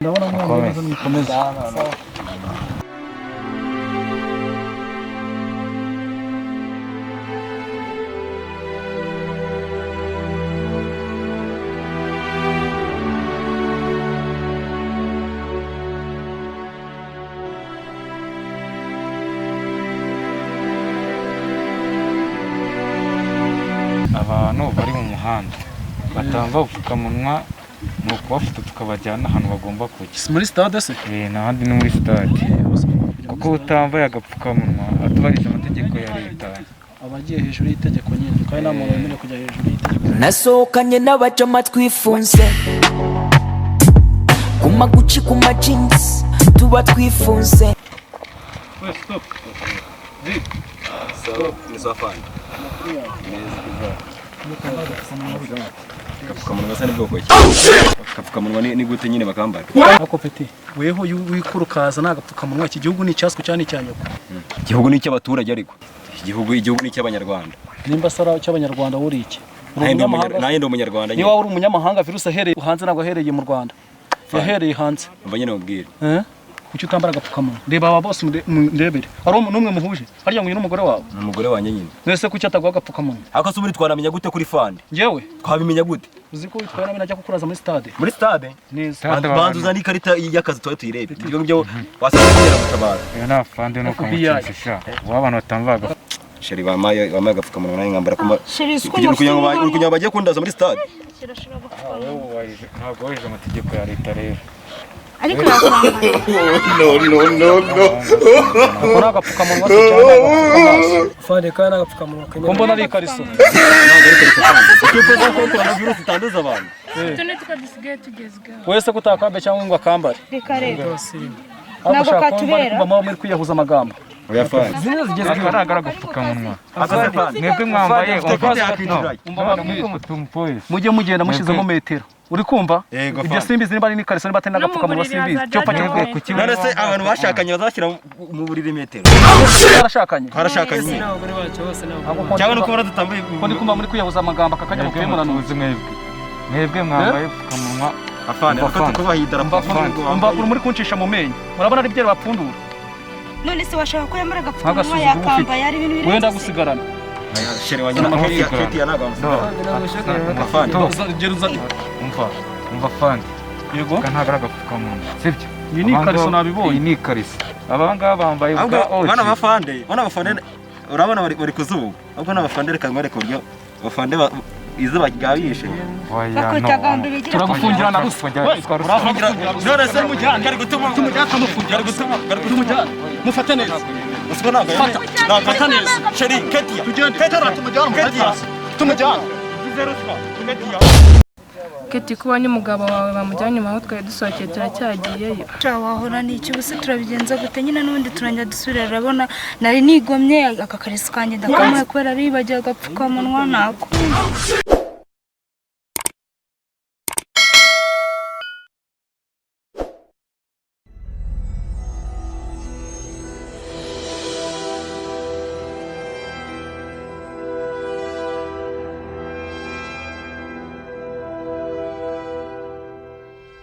Ndabona mwambaye neza, mwikomeze. Abantu bari mu muhanda batamba ubupfukamunwa ni ukubafata tukabajyana ahantu bagomba kujya. Si muri stade se? Eh, n'ahandi ni muri stade, kuko utambaye agapfukamunwa atubahirije amategeko ya leta. Abagiye hejuru y'itegeko nyine, kandi nta muntu wemerewe kujya hejuru y'itegeko. Nasohokanye n'abajama twifunze ku ma Gucci, ku ma jeans tuba twifunze. We, stop. Ni safari. Agapfukamunwa se ni bwoko ki? Agapfukamunwa ni gute nyine bakambara? Ako peti weho wikura ukaza nta gapfukamunwa, iki gihugu ni icyaswe cyane icya nyoko? Igihugu ni icy'abaturage, ariko igihugu ni icy'Abanyarwanda. Nimba sara cy'Abanyarwanda, wuri iki? Uri Nanjye ndi umunyamahanga? Nanjye ndi Umunyarwanda Niba nyine. waba uri umunyamahanga, virusi ahereye hanze, ntabwo ahereye mu Rwanda, yahereye hanze. Umva nyine mubwire. Eh? Kuki utambara agapfukamunwa? Reba aba bose, mundebere hari n'umwe muhuje harya ngo uyu ni umugore wawe? Ni umugore wanjye nyine. Mwese kuki ataguha agapfukamunwa? Ariko se ubundi twanamenya gute kuri fande? Njyewe? Twabimenya gute? Uzi ko witwaye nabi, najya kukuraza muri stade. Muri stade? Neza. Stade. Banza uzane ikarita y'akazi tuba tuyirebe. Ibyo ngibyo wasanga kugera gutabara. Iyo nta fande nuko FBI. mucisha ubu abantu batambaye agapfukamunwa. Chérie, bamaye agapfukamunwa nanjye nkambara kuma Chérie, siko kugira ngo bagiye kundaza muri stade. Ntabwo wubahirije amategeko ya leta rero. Ariko yakwambaye. Ako ni agapfukamunwa se cyangwa ni agapfukamaso? Fande, kandi n'agapfukamunwa Ko kemewe. mbona ari ikariso. Ukifuza ko coronavirus itanduza abantu. Utu ni two dusigaye tugezweho. Wese ko utakambaye cyangwa ngo akambare? Reka reka. Ariko Ntabwo ushaka kumva ari katubera. kumva muba muri kwiyahuza amagambo. Oya fande. Zimwe zigezweho. Aka ntabwo ari agapfukamunwa. Aka fande. Mwebwe mwambaye Yakwinjirayo. mwebwe mutumpolisi. Mujye mugenda mushyizemo metero, uri kumva? Yego, Ibyo fande. simbizi niba ari n'ikariso, niba atari No mu n'agapfukamunwa, buriri simbizi hazajya cyo pfa. hajyaho Mwebwe metero. kuki None se abantu bashakanye bazashyira mu buriri metero? Yarashakanye. Twarashakanye nyine. N'abagore bacu bose n'abagore. Ntabwo ko Cyangwa nuko ubona dutambaye. Ko ndi kumva muri kwiyahuza amagambo aka kanya Mwebwe mutuye munanuza. mutuzi, mwebwe mwambaye ubupfukamunwa. Afande, Umva ariko fande. tukubaha idarapo. Umva, uri muri kuncisha mu menyo, murabona ari byeri bapfundura. None se washaka ko yambara agapfukamunwa? Nk'agasuzuguro ufite. Yakambaye ari ibintu birenze Wenda se. gusigarana. Chérie wanjye na Keti ya ntabwo amusigarana. Afande. Umva, umva fande. Yego. Aka ntabwo ari agapfukamunwa, sibyo? Iyi ni ikariso, nabibonye. Iyi ni ikariso. Aba ngaba bambaye Ahubwo bwa oji. bano bafande, bano bafande urabona bari kuzuba. Ahubwo n'abafande, reka nkwereke uburyo bafande izuba ryabishe. Oya, no. Bakwita gambe bigira. Turagufungira na ruswa. Ruswa, ruswa. None se kari gutuma Tumujyane, tumufungira, kari gutuma kari gutuma tumujyane, mufate neza. Ruswa ntabwo Fata. ntabwo. Fata neza. Chérie Ketia. Tugende tera, tumujyane mu Ketia. kazi, tumujyane. Ruswa Ketia. Keti, kuba n'umugabo wawe bamujyanye aho twari dusohokeye, turacyagiyeyo? Sha, wahora ni iki? Ubu se turabigenza gute nyine? N'ubundi turangira dusubira. Urabona nari nigomye aka kariso kanjye ndakamuha kubera aribagiwe agapfukamunwa nako.